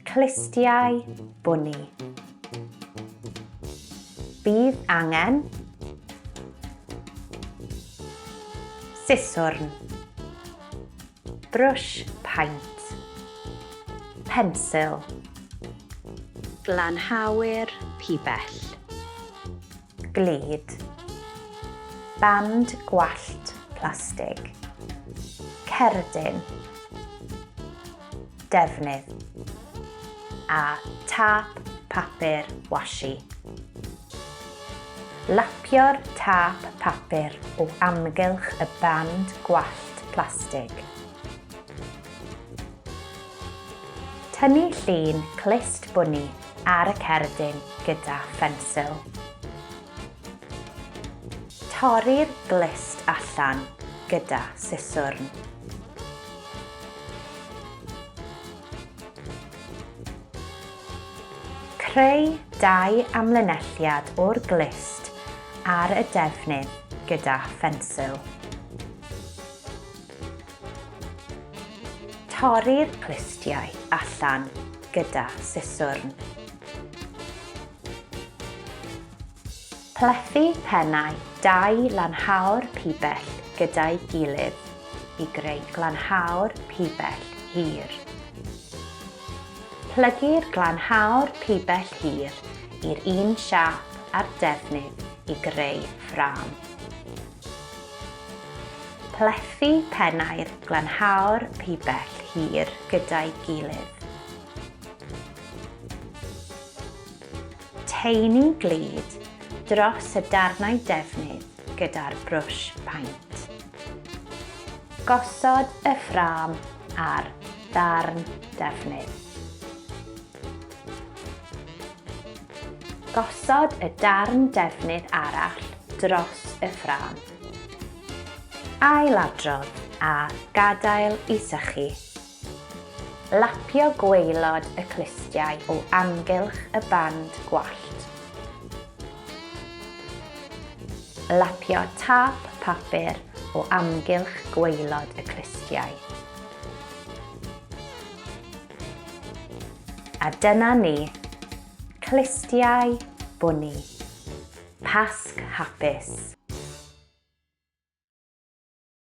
Clustiau bwni. Bydd angen siswrn, brwsh paent, pensil, Glanhawyr pibell. Glud, band gwallt plastig, cerdyn, defnydd a tâp papur washi. Lapio'r tâp papur o amgylch y band gwallt plastig. Tynnu llun clust bwni ar y cerdyn gyda phensil. Torri'r glust allan gyda siswrn. Creu dau amlinelliad o'r glust ar y defnydd gyda phensil. Torri'r clustiau allan gyda siswrn. Plethu pennau dau lanhao'r pibell gyda'i gilydd i greu glanhao'r pibell hir. Plygu'r glanhao'r pibell hir i'r un siâp â'r defnydd i greu ffrâm. Plethu pennau'r glanhao'r pibell hir gyda'i gilydd. Taenu glud dros y darnau defnydd gyda'r brwsh paent. Gosod y ffrâm ar ddarn defnydd. Gosod y darn defnydd arall dros y ffrâm. Ailadrodd a gadael i sychu. Lapio gwaelod y clustiau o amgylch y band gwallt. Lapio tâp papur o amgylch gwaelod y clustiau. A dyna ni, clustiau bwni. Pasg hapus!